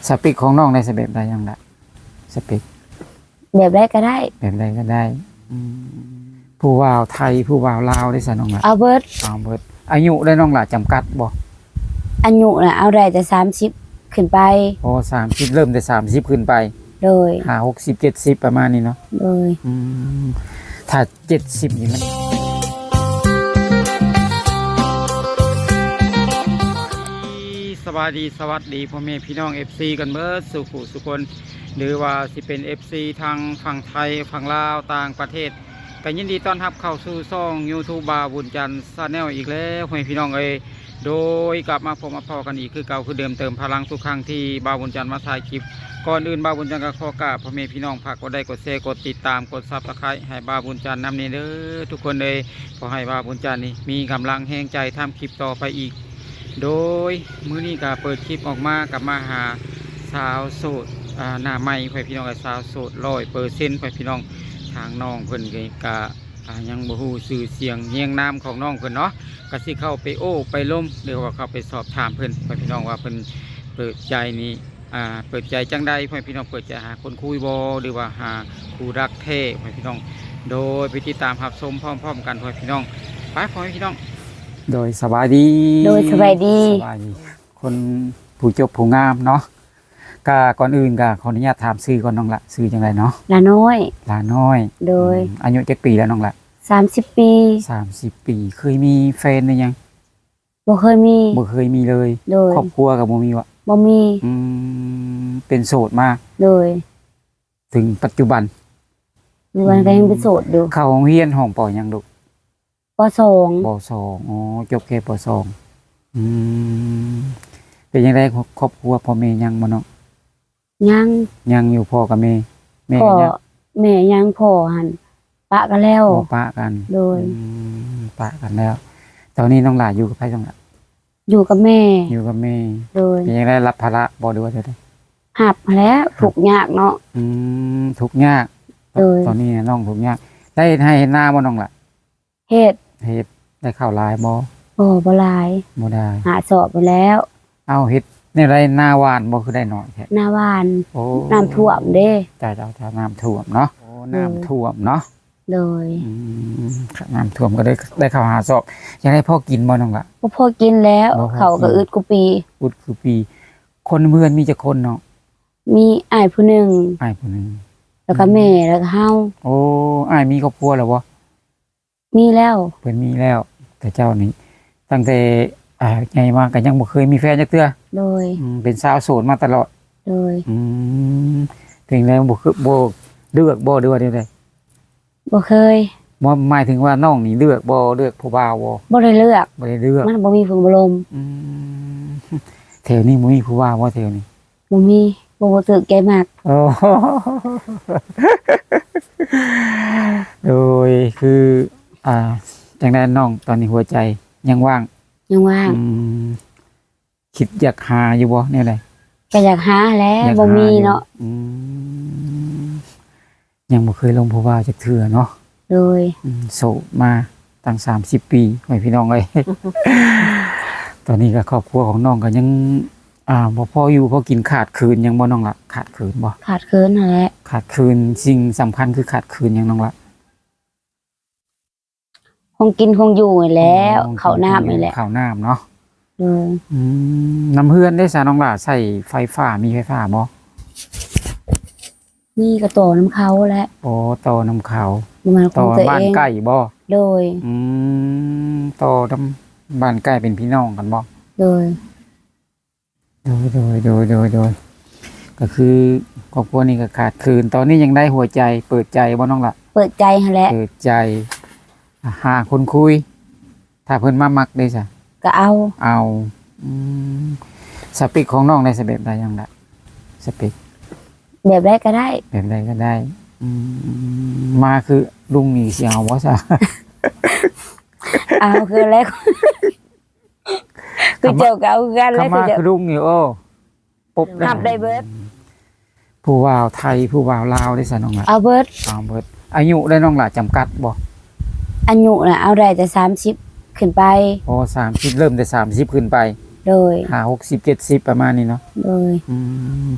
ສະເປັກຂອງນ້ອງໄດ້ ສະແບບໃດນ້ອງລະ? ສະເປັກ ແບບໃດກໍໄດ້ ແບບໃດກໍໄດ້. ອືມ ຜູ້ບ່າວໄທ ຜູ້ບ່າວລາວເດ້ຊະນ້ອງລະ? ເອົາເບິດ ເອົາເບິດ. ອາຍຸໄດ້ນ້ອງລະ ຈຳກັດບໍ່? ອາຍຸນະ ເອົາໄດ້ແຕ່ສາມສິບຂຶ້ນໄປ. ອໍ ສາມສິບ ເລີ່ມແຕ່ສາມສິບຂຶ້ນໄປ. ໂດຍ ຫ້າ ຫົກສິບ ເຈັດສິບ ປະມານນີ້ເນາະ. ໂດຍ ອືມ ຖ້າເຈັດສິບນີ້ມັນ ສະບາຍດີ ສະຫວັດດີພໍ່ແມ່ພີ່ນ້ອງ ເອັຟຊີ ກັນເບິດສູ່ຜູ້ສູ່ຄົນ ຫຼືວ່າຊິເປັນ ເອັຟຊີ ທາງຝັ່ງໄທ ຝັ່ງລາວ ຕ່າງປະເທດ ກໍຍິນດີຕ້ອນຮັບເຂົ້າສູ່ຊ່ອງ YouTube ບ່າວບຸນຈັນ Channel ອີກແລ້ວ ພໍ່ແມ່ພີ່ນ້ອງເອີຍ. ໂດຍ ກັບມາພົບມາພໍ້ກັນອີກຄືເກົ່າຄືເດີມ ເຕີມພະລັງທຸກຄັ້ງທີ່ບ່າວບຸນຈັນມາຖ່າຍຄລິບ. ກ່ອນອື່ນ ບ່າວບຸນຈັນກໍຂໍກາບພໍ່ແມ່ພີ່ນ້ອງ ຝາກກົດໄລ້ ກົດແຊ ກົດຕິດຕາມ ກົດ Subscribe ໃຫ້ບ່າວບຸນຈັນນຳແດ່ເດີທຸກຄົນເອີຍ. ຂໍໃຫ້ບ່າວບຸນຈັນນີ້ມີກຳລັງແຮງໃຈທຳຄລິບຕໍ່ໄປອີກ. ໂດຍ ມື້ນີ້ກໍເປີດຄລິບອອກມາ ກັບມາຫາສາວໂສດ ອ່າ ໜ້າໃໝ່ ພໍ່ແມ່ພີ່ນ້ອງ ສາວໂສດ ຮ້ອຍເປີເຊັນ ພໍ່ແມ່ພີ່ນ້ອງ. ທາງນ້ອງເພິ່ນກໍ ອ່າ ຍັງບໍ່ຮູ້ຊື່ສຽງຮຽງນາມຂອງນ້ອງເພິ່ນເນາະ ກໍຊິເຂົ້າໄປໂອ້ໄປລົມ ຫຼືວ່າເຂົ້າໄປສອບຖາມເພິ່ນ ພໍ່ແມ່ພີ່ນ້ອງ ວ່າເພິ່ນເປີດໃຈນີ້ ອ່າ ເປີດໃຈຈັ່ງໃດ ພໍ່ແມ່ພີ່ນ້ອງ ເປີດໃຈຫາຄົນຄຸຍບໍ່ ຫຼືວ່າຫາຄູ່ຮັກແທ້ ພໍ່ແມ່ພີ່ນ້ອງ. ໂດຍ ໄປຕິດຕາມຮັບຊົມພ້ອມໆກັນ ພໍ່ແມ່ພີ່ນ້ອງ. ໄປ ພໍ່ແມ່ພີ່ນ້ອງ. ໂດຍ ສະບາຍດີ. ໂດຍ ສະບາຍດີ ສະບາຍດີ ຄົນຜູ້ຈົບຜູ້ງາມເນາະ. ກະກ່ອນອື່ນກະຂໍອະນຸຍາດຖາມຊື່ກ່ອນນ້ອງລະ ຊື່ຈັ່ງໃດເນາະ? ຫຼ້ານ້ອຍ. ຫຼ້ານ້ອຍ. ໂດຍ ອືມ ອາຍຸຈັກປີແລ້ວນ້ອງລະ? ສາມສິບປີ. ສາມສິບປີ. ເຄີຍມີແຟນຫຼືຍັງ? ບໍ່ເຄີຍມີ. ບໍ່ເຄີຍມີເລີຍ. ໂດຍ ຄອບຄົວກໍບໍ່ມີວະ? ບໍ່ມີ. ອືມ ເປັນໂສດມາ. ໂດຍ ເຖິງປັດຈຸບັນ? ປັດຈຸບັນກໍຍັງເປັນໂສດຢູ່. ເຂົ້າໂຮງຮຽນຫ້ອງ ປ.ຫຍັງລູກ? ປ.ສອງ. ປ.ສອງ. ອໍ ຈົບແຄ່ ປ.ສອງ. ອືມ ເປັນຈັ່ງໃດ ຄອບຄົວ ພໍ່ແມ່ຍັງບໍ່ນ້ອງ? ຍັງ. ຍັງຢູ່ ພໍ່ກັບແມ່? ແມ່ກໍຍັງ. ແມ່ຍັງ ພໍ່ຫັ້ນປະກັນແລ້ວ. ອໍ ປະກັນ. ໂດຍ ອືມ ປະກັນແລ້ວ. ຕອນນີ້ນ້ອງຫຼ້າຢູ່ກັບໃຜນ້ອງຫຼ້າ? ຢູ່ກັບແມ່. ຢູ່ກັບແມ່. ໂດຍ ເປັນຈັ່ງໃດ ຮັບພາລະບໍ່ ຫຼືວ່າຈັ່ງໃດ? ຮັບຫັ້ນແຫຼະ. ທຸກຍາກເນາະ. ອືມ ທຸກຍາກ. ໂດຍ ຕອນນີ້ນ້ອງທຸກຍາກ. ໄດ້ເຮັດໄຮ່ເຮັດນາບໍ່ນ້ອງຫຼ້າ? ເຮັດ. ເຮັດ. ໄດ້ເຂົ້າຫຼາຍບໍ່? ບໍ່ ບໍ່ຫຼາຍ. ບໍ່ໄດ້. ຫ້າສອບພຸ້ນແລ້ວ. ເອົ້າ ເຮັດແນວໃດ ນາຫວານບໍ່ ຄືໄດ້ໜ້ອຍແທ້? ນາຫວານ. ໂອ້ ນ້ຳຖ້ວມເດ້. ເຈົ້າໆ ນ້ຳຖ້ວມເນາະ. ໂອ້ ໂດຍ ນ້ຳຖ້ວມເນາະ. ໂດຍ ອືມ ນ້ຳຖ້ວມກໍໄດ້ ໄດ້ເຂົ້າຫ້າສອບ. ຈັ່ງໃດ ພໍກິນບໍ່ນ້ອງຫຼ້າ? ບໍ່ພໍກິນແລ້ວ. ບໍ່ພໍກິນ. ເຂົ້າກໍອຶດກູປີ. ອຶດກູປີ. ຄົນໃນເຮືອນມີຈັກຄົນນ້ອງ? ມີອ້າຍຜູ້ໜຶ່ງ. ອ້າຍຜູ້ໜຶ່ງ. ແລ້ວກໍແມ່ ອືມ ແລ້ວກໍເຮົາ. ໂອ້ ອ້າຍມີຄອບຄົວແລ້ວບໍ່? ມີແລ້ວ. ເພິ່ນມີແລ້ວ. ແຕ່ເຈົ້ານີ້ ຕັ້ງແຕ່ ອ່າ ໃຫຍ່ມາກໍຍັງບໍ່ເຄີຍມີແຟນຈັກເທື່ອ. ໂດຍ ອືມ ເປັນສາວໂສດມາຕະຫຼອດ. ໂດຍ ອືມ ເປັນແລ້ວ ບໍ່ຄື ບໍ່ເລືອກບໍ່ ຫຼືວ່າແນວໃດ? ບໍ່ເຄີຍ. ບໍ່ ໝາຍເຖິງວ່ານ້ອງນີ້ເລືອກບໍ່ ເລືອກຜູ້ບ່າວບໍ່? ບໍ່ໄດ້ເລືອກ. ບໍ່ໄດ້ເລືອກ. ມັນບໍ່ມີຜູ້ລົມ. ອືມ ແຖວນີ້ບໍ່ມີຜູ້ບ່າວບໍ່ ແຖວນີ້? ບໍ່ມີ. ບໍ່ ບໍ່ຖືກໃຈມັກ. ໂອ້ ໂດຍ ຄື ອ່າ ຈັ່ງໃດນ້ອງ ຕອນນີ້ຫົວໃຈຍັງວ່າງ? ຍັງວ່າງ. ອືມ ຄິດຢາກຫາຢູ່ບໍ່ ແນວໃດ? ກໍຢາກຫາແຫຼະ. ຢາກຫາຢູ່. ບໍ່ມີເນາະ. ອືມ ຍັງບໍ່ເຄີຍລົມຜູ້ບ່າວຈັກເທື່ອເນາະ. ໂດຍ ອືມ ໂສດມາຕັ້ງສາມສິບປີ ພໍ່ແມ່ພີ່ນ້ອງເອີຍ. ຕອນນີ້ກໍຄອບຄົວຂອງນ້ອງກໍຍັງ ອ່າ ບໍ່ພໍຢູ່ພໍກິນ ຂາດເຂີນຫຍັງບໍ່ນ້ອງລະ? ຂາດເຂີນບໍ່? ຂາດເຂີນຫັ້ນແຫຼະ. ຂາດເຂີນ ສິ່ງສຳຄັນຄືຂາດເຂີນຫຍັງນ້ອງລະ? ຂອງກິນຂອງຢູ່ນີ້ແຫຼະ. ອໍ ເຂົ້ານ້ຳນີ້ແຫຼະ. ເຂົ້ານ້ຳເນາະ. ໂດຍ ອືມ ນຳເຮືອນເດ້ຊະນ້ອງຫຼ້າ ໃຊ້ໄຟຟ້າ ມີໄຟຟ້າບໍ່? ມີກໍຕໍ່ນຳເຂົາແຫຼະ. ອໍ ຕໍ່ນຳເຂົາ. ບໍ່ແມ່ນຂອງຕົວເອງ. ຕໍ່ບ້ານໃກ້ບໍ່? ໂດຍ ອືມ ຕໍ່ນຳບ້ານໃກ້ ເປັນພີ່ນ້ອງກັນບໍ່? ໂດຍ ໂດຍ ໂດຍ ໂດຍ ໂດຍ ໂດຍ ກໍຄືຄອບຄົວນີ້ກໍຂາດເຂີນ. ຕອນນີ້ຍັງໄດ້ຫົວໃຈ ເປີດໃຈບໍ່ນ້ອງລະ? ເປີດໃຈຫັ້ນແຫຼະ. ເປີດໃຈ ຫາຄົນຄຸຍ ຖ້າເພິ່ນມາມັກເດ້ຊະ? ກໍເອົາ. ເອົາ. ອືມ ສະເປັກຂອງນ້ອງໄດ້ສະ ແບບໃດນ້ອງລະ? ສະເປັກ ແບບໃດກໍໄດ້. ແບບໃດກໍໄດ້. ອືມ ມາຄືລຸງນີ້ຊິເອົາບໍ່ຊະ? ເອົາຄືແລ້ວ. ຄືເຈົ້າກໍເອົາຄືກັນແຫຼະ. ຄັນມາຄືລຸງນີ້ ໂອ້ ປົບ ຮັບໄດ້ເບິດ. ຜູ້ບ່າວໄທ ຜູ້ບ່າວລາວເດ້ຊະນ້ອງລະ? ເອົາເບິດ. ເອົາເບິດ. ອາຍຸໄດ້ນ້ອງລະ ຈຳກັດບໍ່? ອາຍຸນະ ເອົາໄດ້ແຕ່ສາມສິບຂຶ້ນໄປ. ອໍ ສາມສິບ ເລີ່ມແຕ່ສາມສິບຂຶ້ນໄປ. ໂດຍ ຫ້າ ຫົກສິບ ເຈັດສິບ ປະມານນີ້ເນາະ. ໂດຍ ອືມ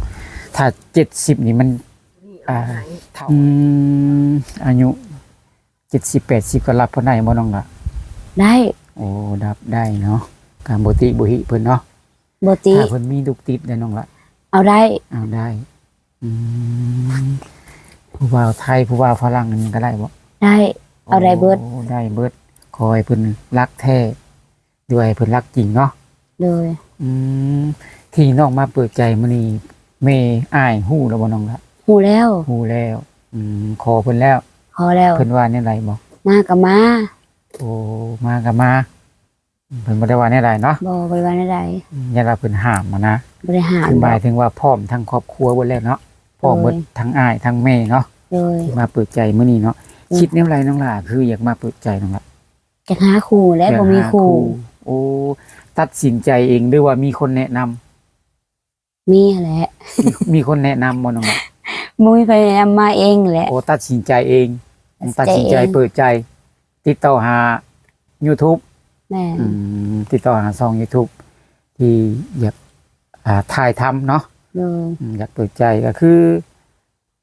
ຖ້າເຈັດສິບນີ້ມັນ ອ່າ ອືມ ອາຍຸເຈັດສິບ ແປດສິບ ກໍຮັບເພິ່ນໄດ້ບໍ່ນ້ອງລະ? ໄດ້. ໂອ້ ຮັບໄດ້ເນາະ ກະບໍ່ຕິບໍ່ຫິເພິ່ນເນາະ. ບໍ່ຕິ. ຖ້າເພິ່ນມີລູກຕິດໄດ້ນ້ອງລະ? ເອົາໄດ້. ເອົາໄດ້. ອືມ ຜູ້ບ່າວໄທ ຜູ້ບ່າວຝຣັ່ງ ອັນນີ້ກໍໄດ້ບໍ່? ໄດ້. ເອົາໄດ້ເບິດ. ໂອ້ ໄດ້ເບິດ. ຂໍໃຫ້ເພິ່ນຮັກແທ້ ດ້ວຍ ເພິ່ນຮັກຈິງເນາະ. ໂດຍ. ອືມ ທີ່ນ້ອງມາເປີດໃຈມື້ນີ້ ແມ່ອ້າຍຮູ້ແລ້ວບໍ່ນ້ອງລະ? ຮູ້ແລ້ວ. ຮູ້ແລ້ວ. ອືມ ຂໍເພິ່ນແລ້ວ? ຂໍແລ້ວ. ເພິ່ນວ່າແນວໃດບໍ່? ມາກໍມາ. ໂອ້ ມາກໍມາ. ເພິ່ນບໍ່ໄດ້ວ່າແນວໃດເນາະ? ບໍ່ ບໍ່ໄດ້ວ່າແນວໃດ. ອືມ ຢ້ານວ່າເພິ່ນຫ້າມຫັ້ນນະ. ບໍ່ໄດ້ຫ້າມ. ຄືໝາຍເຖິງວ່າພ້ອມທັງຄອບຄົວເບິດແລ້ວເນາະ. ພ້ອມເບິດ ໂດຍ ທັງອ້າຍທັງແມ່ເນາະ. ໂດຍ. ທີ່ມາເປີດໃຈມື້ນີ້ເນາະ. ໂດຍ. ຄິດແນວໃດນ້ອງຫຼ້າ ຄືຢາກມາເປີດໃຈນ້ອງຫຼ້າ? ຢາກຫາຄູ່ແຫຼະ. ຢາກຫາຄູ່. ບໍ່ມີຄູ່. ໂອ້ ຕັດສິນໃຈເອງ ຫຼືວ່າມີຄົນແນະນຳ? ມີຫັ້ນແຫຼະ. ມີ ມີຄົນແນະນຳບໍ່ນ້ອງ? ບໍ່ມີໃຜແນະນຳ ມາເອງແຫຼະ. ໂອ້ ຕັດສິນໃຈເອງ. ຕັດສິນໃຈເອງ. ຕັດສິນໃຈເປີດໃຈ ຕິດຕໍ່ຫາ YouTube. ແມ່ນ. ອືມ ຕິດຕໍ່ຫາຊ່ອງ YouTube ທີ່ຢາກ ອ່າ ຖ່າຍທຳເນາະ. ໂດຍ. ອືມ ຢາກເປີດໃຈ ກໍຄື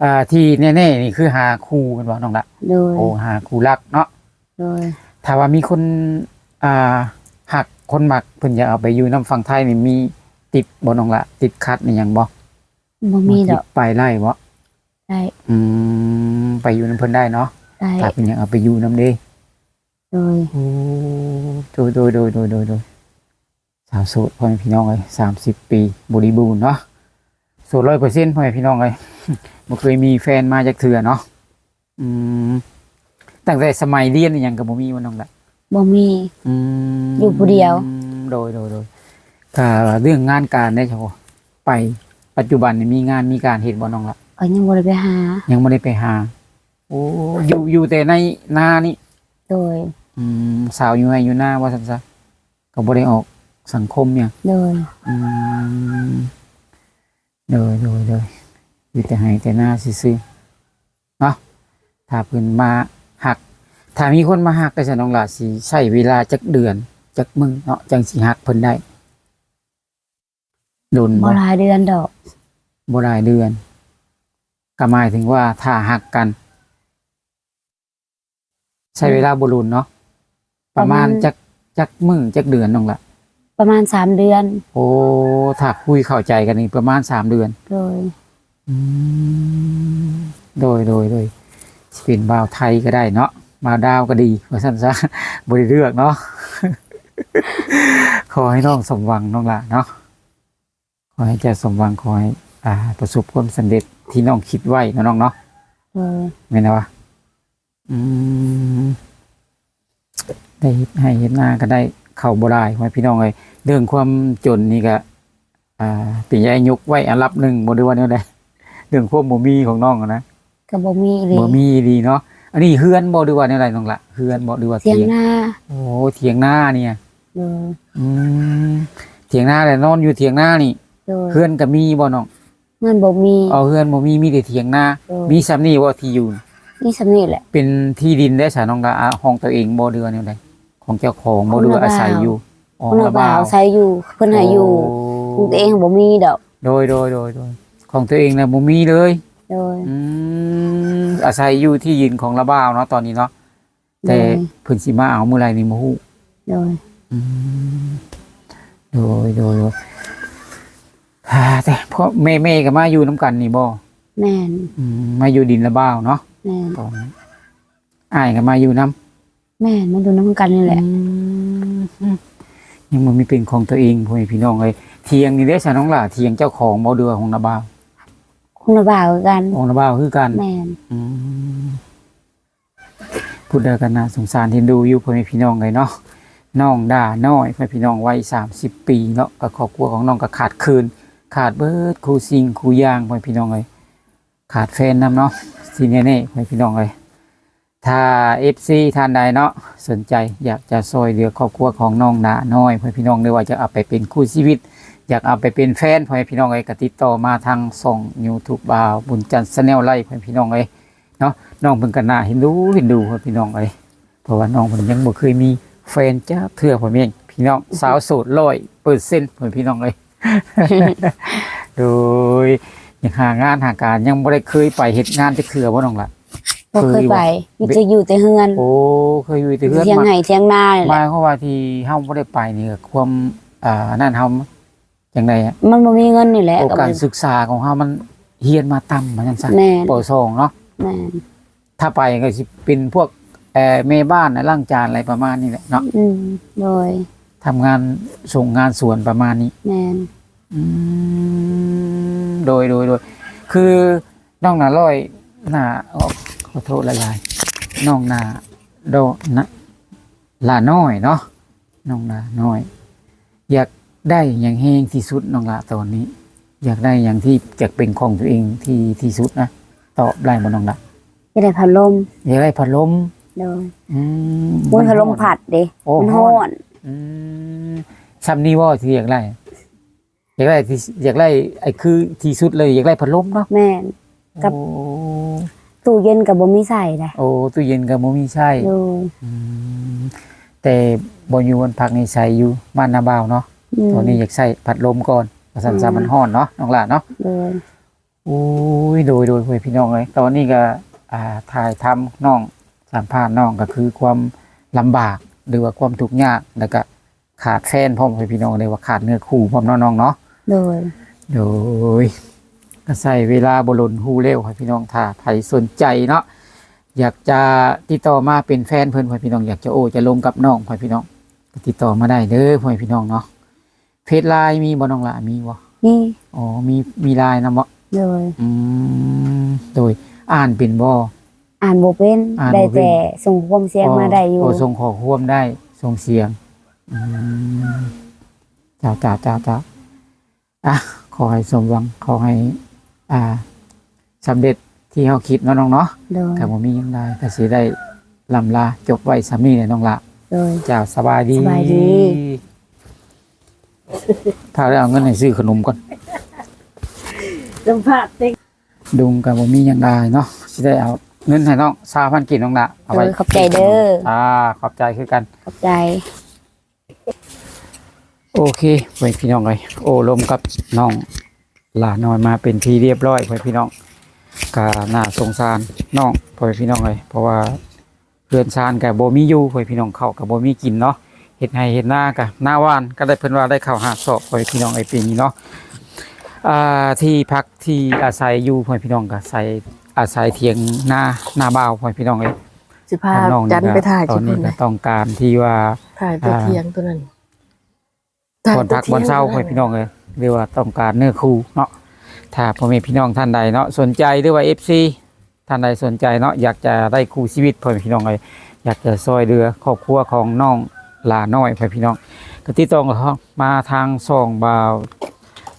ອ່າ ທີ່ແນ່ໆນີ້ຄືຫາຄູ່ແມ່ນບໍ່ນ້ອງລະ? ໂດຍ. ໂອ້ ຫາຄູ່ຮັກເນາະ. ໂດຍ. ຖ້າວ່າມີຄົນ ອ່າ ຮັກ ຄົນມັກ ເພິ່ນຢາກເອົາໄປຢູ່ນຳຝັ່ງໄທນີ້ ມີຕິດບໍ່ນ້ອງລະ? ຕິດຂັດອີ່ຫຍັງບໍ່? ບໍ່ມີດອກ. ບໍ່ຕິດ. ໄປໄດ້ບໍ່? ໄດ້. ອືມ ໄປຢູ່ນຳເພິ່ນໄດ້ເນາະ. ໄດ້. ຖ້າເພິ່ນຢາກເອົາໄປຢູ່ນຳເດ້. ໂດຍ. ໂອ້ ໂດຍ ໂດຍ ສາວໂສດ ພໍ່ແມ່ພີ່ນ້ອງເອີຍ ສາມສິບປີບໍລິບູນເນາະ. ໂສດຮ້ອຍເປີເຊັນ ພໍ່ແມ່ພີ່ນ້ອງເອີຍ ບໍ່ເຄີຍມີແຟນມາຈັກເທື່ອເນາະ. ອືມ ຕັ້ງແຕ່ສະໄໝຮຽນອີ່ຫຍັງກໍບໍ່ມີບໍ່ນ້ອງລະ? ບໍ່ມີ. ອືມ ຢູ່ຜູ້ດຽວ. ໂດຍ ໂດຍ ໂດຍ. ຖ້າເລື່ອງງານການເດ້ ໄປ ປັດຈຸບັນນີ້ມີງານມີການເຮັດບໍ່ນ້ອງລະ? ກໍຍັງບໍ່ໄດ້ໄປຫາ. ຍັງບໍ່ໄດ້ໄປຫາ. ໂອ້ ຢູ່ ຢູ່ແຕ່ໃນນານີ້? ໂດຍ. ອືມ ສາວຢູ່ໄຮ່ຢູ່ນາວ່າຊັ້ນຊະ. ກໍບໍ່ໄດ້ອອກສັງຄົມຫຍັງ. ໂດຍ. ອືມ ໂດຍ ໂດຍ ໂດຍ. ຢູ່ແຕ່ໄຮ່ແຕ່ນາຊື່ໆເນາະ. ຖ້າເພິ່ນມາຮັກ ຖ້າມີຄົນມາຮັກໄດ້ຊັ້ນ ນ້ອງຫຼ້າຊິໃຊ້ເວລາຈັກເດືອນ ຈັກມື້ເນາະ ຈັ່ງຊິຮັກເພິ່ນໄດ້? ດົນບໍ່? ບໍ່ຫຼາຍເດືອນດອກ. ບໍ່ຫຼາຍເດືອນ. ກໍໝາຍເຖິງວ່າຖ້າຮັກກັນ ໃຊ້ເວລາບໍ່ດົນເນາະ. ປະມານ ປະມານຈັກ ຈັກມື້ຈັກເດືອນນ້ອງລະ? ປະມານສາມເດືອນ. ໂອ້ ຖ້າຄຸຍເຂົ້າໃຈກັນນີ້ປະມານສາມເດືອນ. ໂດຍ. ອືມ ໂດຍ ໂດຍ ໂດຍ. ຊິເປັນບ່າວໄທກໍໄດ້ເນາະ ບ່າວລາວກໍດີ ວ່າຊັ້ນຊະ. ບໍ່ໄດ້ເລືອກເນາະ. ຂໍໃຫ້ນ້ອງສົມຫວັງນ້ອງຫຼ້າເນາະ. ຂໍໃຫ້ເຈົ້າສົມຫວັງ ຂໍໃຫ້ ອ່າ ປະສົບຄວາມສຳເລັດທີ່ນ້ອງຄິດໄວ້ເນາະນ້ອງເນາະ. ໂດຍ. ແມ່ນແລ້ວວະ. ອືມ ໄດ້ເຮັດໄຮ່ເຮັດນາກໍໄດ້ເຂົ້າບໍ່ຫຼາຍ ພໍ່ແມ່ພີ່ນ້ອງເອີຍ. ເລື່ອງຄວາມຈົນນີ້ກໍ ອ່າ ເປັນຫຍັງ ຍົກໄວ້ອັນດັບໜຶ່ງບໍ່ ຫຼືວ່າແນວໃດ? ເລື່ອງຄວາມບໍ່ມີຂອງນ້ອງຫັ້ນນະ. ກໍບໍ່ມີອີ່ຫຼີ. ບໍ່ມີອີ່ຫຼີເນາະ. ອັນນີ້ເຮືອນບໍ່ ຫຼືວ່າແນວໃດນ້ອງລະ? ເຮືອນບໍ່ ຫຼືວ່າຖຽງນາ? ໂອ້ ຖຽງນານີ້. ໂດຍ. ອືມ ຖຽງນາແຫຼະ ນອນຢູ່ຖຽງນານີ້. ໂດຍ. ເຮືອນກໍມີບໍ່ນ້ອງ? ເຮືອນບໍ່ມີ. ເອົາ ເຮືອນບໍ່ມີ ມີແຕ່ຖຽງນາ. ໂດຍ. ມີສ່ຳນີ້ບໍ່ທີ່ຢູ່? ມີສ່ຳນີ້ແຫຼະ. ເປັນທີ່ດິນໄດ້ສານ້ອງລະ ຂອງຕົວເອງບໍ່ ຫຼືວ່າແນວໃດ? ຂອງເຈົ້າຂອງບໍ່ ຫຼືວ່າອາໄສຢູ່? ຂອງລະບ່າວ. ອືມ ອາໄສຢູ່ ເພິ່ນໃຫ້ຢູ່. ໂອ້ ຂອງຕົວເອງບໍ່ມີດອກ. ໂດຍ ໂດຍ ໂດຍ ໂດຍ. ຂອງຕົວເອງນະບໍ່ມີເລີຍ. ໂດຍ. ອືມ ອາໄສຢູ່ທີ່ດິນຂອງລະບ່າວເນາະ ຕອນນີ້ເນາະ. ແຕ່ ໂດຍ ເພິ່ນຊິມາເອົາມື້ໃດນີ້ບໍ່ຮູ້. ໂດຍ. ອືມ ໂດຍ ໂດຍ ໂດຍ. ອ່າ ແຕ່ພໍ່ແມ່ ແມ່ກໍມາຢູ່ນຳກັນນີ້ບໍ່? ແມ່ນ. ອືມ ມາຢູ່ດິນລະບ່າວເນາະ. ແມ່ນ. ຕອນ ອ້າຍກໍມາຢູ່ນຳ. ແມ່ນ ມາຢູ່ນຳກັນນີ້ແຫຼະ. ອືມ ຍັງບໍ່ມີເປັນຂອງຕົວເອງ ພໍ່ແມ່ພີ່ນ້ອງເອີຍ. ຖຽງນີ້ເດ້ສານ້ອງຫຼ້າ ຖຽງເຈົ້າຂອງບໍ່ ຫຼືວ່າຂອງລະບ່າວ? ຂອງລະບ່າວຄືກັນ. ຂອງລະບ່າວຄືກັນ. ແມ່ນ. ອືມ ຜູ້ໃດກໍໜ້າສົງສານເອັນດູຢູ່ ພໍ່ແມ່ພີ່ນ້ອງເອີຍເນາະ. ນ້ອງດານ້ອຍ ພໍ່ແມ່ພີ່ນ້ອງ ໄວສາມສິບປີເນາະ ກໍຄອບຄົວຂອງນ້ອງກໍຂາດເຂີນ ຂາດເບິດຄູ່ສິ່ງຄູ່ຢ່າງ ພໍ່ແມ່ພີ່ນ້ອງເອີຍ. ຂາດແຟນນຳເນາະ ທີ່ແນ່ໆ ພໍ່ແມ່ພີ່ນ້ອງເອີຍ. ຖ້າເອັຟຊີທ່ານໃດເນາະ ສົນໃຈຢາກຈະຊ່ອຍເຫຼືອຄອບຄົວຂອງນ້ອງດານ້ອຍ ພໍ່ແມ່ພີ່ນ້ອງ ຫຼືວ່າຈະເອົາໄປເປັນຄູ່ຊີວິດ ຢາກເອົາໄປເປັນແຟນ ພໍ່ແມ່ພີ່ນ້ອງເອີຍ ກໍຕິດຕໍ່ມາທາງຊ່ອງຢູທູບບ່າວບຸນຈັນແຊນແນວໄດ້ ພໍ່ແມ່ພີ່ນ້ອງເອີຍເນາະ. ນ້ອງເພິ່ນກໍໜ້າເອັນດູ ເອັນດູ ພໍ່ແມ່ພີ່ນ້ອງເອີຍ ເພາະວ່ານ້ອງເພິ່ນຍັງບໍ່ເຄີຍມີແຟນຈັກເທື່ອ ພໍ່ແມ່ພີ່ ພີ່ນ້ອງ ສາວໂສດຮ້ອຍເປີເຊັນ ພໍ່ແມ່ພີ່ນ້ອງເອີຍ. ໂດຍ ຍັງຫາງານຫາການ ຍັງບໍ່ໄດ້ເຄີຍໄປເຮັດງານຈັກເທື່ອບໍ່ນ້ອງລະ? ບໍ່ເຄີຍໄປ ເຄີຍຢູ່ບໍ່? ມີແຕ່ຢູ່ແຕ່ເຮືອນ. ໂອ້ ເຄີຍຢູ່ແຕ່ເຮືອນ ຖຽງໄຮ່ຖຽງນານີ້ແຫຼະ. ໝາຍຄວາມວ່າທີ່ເຮົາບໍ່ໄດ້ໄປນີ້ ຄວາມ ອ່າ ນັ້ນເຮົາ ຈັ່ງໃດອະ? ມັນບໍ່ມີເງິນນີ້ແຫຼະ ໂອ້ ກໍບໍ່ໄດ້ ການສຶກສາຂອງເຮົາມັນຮຽນມາຕ່ຳ ວ່າຊັ້ນຊະ. ແມ່ນ ປໍສອງເນາະ. ແມ່ນ ຖ້າໄປກໍຊິເປັນພວກ ເອີ ແມ່ບ້ານ ລ້າງຈານ ອະໄລປະມານນີ້ແຫຼະເນາະ. ອືມ ໂດຍ ທຳງານສົງງານສວນປະມານນີ້. ແມ່ນ ອືມ ໂດຍ ໂດຍ ໂດຍ ຄືນ້ອງໜ້ານ້ອຍ ໜ້າ ຂໍໂທດຫຼາຍໆ ນ້ອງໜ້າ ໂດ ນະ ຫຼ້ານ້ອຍເນາະ. ນ້ອງຫຼ້ານ້ອຍ ຢາກໄດ້ຫຍັງແຮງທີ່ສຸດນ້ອງຫຼ້າຕອນນີ້? ຢາກໄດ້ຫຍັງທີ່ຈະເປັນຂອງຕົວເອງທີ່ ທີ່ສຸດນະ? ຕອບໄດ້ບໍ່ນ້ອງຫຼ້າ? ຢາກໄດ້ພັດລົມ. ຢາກໄດ້ພັດລົມ? ໂດຍ. ອືມ ໂອ້ຍ ມັນຮ້ອນ ພັດລົມພັດເດ້. ໂອ້ ມັນຮ້ອນ ຮ້ອນ. ອືມ ຊ່ຳນີ້ບໍ່ທີ່ຢາກໄດ້? ຢາກໄດ້ທີ່ ຢາກໄດ້ ໄອ້ ຄືທີ່ສຸດເລີຍ ຢາກໄດ້ພັດລົມເນາະ. ແມ່ນ ກັບ ໂອ້ ຕູ້ເຢັນກໍບໍ່ມີໃຊ້ໄດ໋. ໂອ້ ຕູ້ເຢັນກໍບໍ່ມີໃຊ້. ໂດຍ. ອືມ ແຕ່ບ່ອນຢູ່ບ່ອນພັກນີ້ໃຊ້ຢູ່ບ້ານນາບ່າວເນາະ. ອືມ ຕອນນີ້ຢາກໃຊ້ພັດລົມກ່ອນ ວ່າຊັ້ນຊະ. ແມ່ນ ມັນຮ້ອນເນາະນ້ອງຫຼ້າເນາະ. ໂດຍ. ໂອ້ຍ ໂດຍ ໂດຍ ພໍ່ແມ່ພີ່ນ້ອງເອີຍ ຕອນນີ້ກໍ ອ່າ ຖ່າຍທຳນ້ອງ ສຳພາດນ້ອງ ກໍຄືຄວາມລຳບາກ ຫຼືວ່າຄວາມທຸກຍາກ ແລ້ວກໍ ຂາດແຟນພ້ອມ ໃຫ້ພີ່ນ້ອງໄດ້ວ່າຂາດເນື້ອຄູ່ພ້ອມເນາະນ້ອງເນາະ. ໂດຍ. ໂດຍ ກໍໃຊ້ເວລາບໍ່ດົນຮູ້ແລ້ວ ໃຫ້ພີ່ນ້ອງ ຖ້າໃຜສົນໃຈເນາະ ຢາກຈະຕິດຕໍ່ມາເປັນແຟນເພິ່ນ ໃຫ້ພີ່ນ້ອງ ຢາກຈະໂອ້ຈະລົມກັບນ້ອງ ໃຫ້ພີ່ນ້ອງ ກໍຕິດຕໍ່ມາໄດ້ເດີ ໃຫ້ພີ່ນ້ອງເນາະ. ເຟສ ລາຍ ມີບໍ່ນ້ອງຫຼ້າ? ມີບໍ່? ມີ. ອໍ ມີ ມີ ລາຍ ນຳບໍ່? ໂດຍ. ອືມ ໂດຍ ອ່ານເປັນບໍ່? ອ່ານບໍ່ເປັນ ອ່ານບໍ່ເປັນ ໄດ້ແຕ່ສົ່ງຄວາມສຽງ ອໍ ມາໄດ້ຢູ່. ອໍ ສົ່ງຂໍ້ຄວາມໄດ້ ສົ່ງສຽງ. ອືມ ເຈົ້າ ເຈົ້າ ເຈົ້າ ເຈົ້າ ອ່ະ ຂໍໃຫ້ສົມຫວັງ ຂໍໃຫ້ ອ່າ ສຳເລັດທີ່ເຮົາຄິດເນາະນ້ອງເນາະ. ໂດຍ. ກໍບໍ່ມີຫຍັງຫຼາຍ ກໍຊິໄດ້ລ່ຳລາຈົບໄວ້ສ່ຳນີ້ແຫຼະນ້ອງຫຼ້າ. ໂດຍ. ເຈົ້າ ສະບາຍດີ ສະບາຍດີ. ພາໄປເອົາເງິນໃຫ້ຊື້ຂະໜົມກ່ອນ ສຳພາດເຕັງ. ລຸງກໍບໍ່ມີຫຍັງຫຼາຍເນາະ ຊິໄດ້ເອົາເງິນໃຫ້ນ້ອງ ຊາວພັນກີບນ້ອງຫຼ້າ ເອົາໄວ້. ໂດຍ ຂອບໃຈເດີ. ອ່າ ຂອບໃຈຄືກັນ ຂອບໃຈ. ໂອເຄ ພໍ່ແມ່ພີ່ນ້ອງເອີຍ ໂອ້ລົມກັບນ້ອງຫຼ້ານ້ອຍມາເປັນທີ່ຮຽບຮ້ອຍ ພໍ່ແມ່ພີ່ນ້ອງ. ກໍໜ້າສົງສານນ້ອງ ພໍ່ແມ່ພີ່ນ້ອງເອີຍ ເພາະວ່າ ເຮືອນຊານກໍບໍ່ມີຢູ່ ພໍ່ແມ່ພີ່ນ້ອງ ເຂົ້າກໍບໍ່ມີກິນເນາະ ເຮັດໄຮ່ເຮັດນາກໍນາຫວ່ານ ກໍໄດ້ ເພິ່ນວ່າໄດ້ເຂົ້າຫ້າສອບ ພໍ່ແມ່ພີ່ນ້ອງເອີຍ ປີນີ້ເນາະ. ອ່າ ທີ່ພັກທີ່ອາໄສຢູ່ ພໍ່ແມ່ພີ່ນ້ອງ ກໍໃຊ້ອາໄສຖຽງນາ ນາບ່າວ ພໍ່ແມ່ພີ່ນ້ອງເອີຍ. ຊິພາຈັນໄປຖ່າຍ ຕອນນີ້ກໍຕ້ອງການທີ່ວ່າ ຖ່າຍແຕ່ຖຽງຕົວນັ້ນ ບ່ອນພັກບ່ອນເຊົາ ພໍ່ແມ່ພີ່ນ້ອງເອີຍ ຫຼືວ່າຕ້ອງການເນື້ອຄູ່ເນາະ. ຖ້າພໍ່ແມ່ພີ່ນ້ອງທ່ານໃດເນາະ ສົນໃຈ ຫຼືວ່າ ເອັຟຊີ ທ່ານໃດສົນໃຈເນາະ ຢາກຈະໄດ້ຄູ່ຊີວິດ ພໍ່ແມ່ພີ່ນ້ອງເອີຍ ຢາກຈະຊ່ອຍເຫຼືອຄອບຄົວຂອງນ້ອງຫຼ້ານ້ອຍ ພໍ່ແມ່ພີ່ນ້ອງ ກໍຕິດຕໍ່ມາທາງຊ່ອງບ່າວ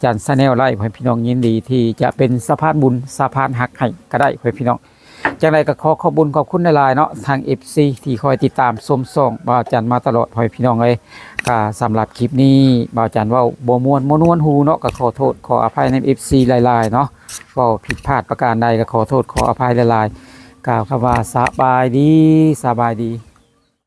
ຈັນ Channel ໄດ້ ພໍ່ແມ່ພີ່ນ້ອງ. ຍິນດີທີ່ຈະເປັນສະພານບຸນສະພານຮັກໃຫ້ກໍໄດ້ ພໍ່ແມ່ພີ່ນ້ອງ. ຈັ່ງໃດກໍຂໍຂອບບຸນຂອບຄຸນຫຼາຍໆເນາະ ທາງ ເອັຟຊີ ທີ່ຄອຍຕິດຕາມຊົມຊ່ອງບ່າວຈັນມາຕະຫຼອດ ພໍ່ແມ່ພີ່ນ້ອງເອີຍ. ກໍສຳລັບຄລິບນີ້ ບ່າວຈັນເວົ້າບໍ່ມ່ວນບໍ່ນວນຫູເນາະ ກໍຂໍໂທດຂໍອະໄພນຳ ເອັຟຊີ ຫຼາຍໆເນາະ. ເວົ້າຜິດພາດປະການໃດກໍຂໍໂທດຂໍອະໄພຫຼາຍໆ. ກ່າວຄຳວ່າສະບາຍດີ ສະບາຍດີ.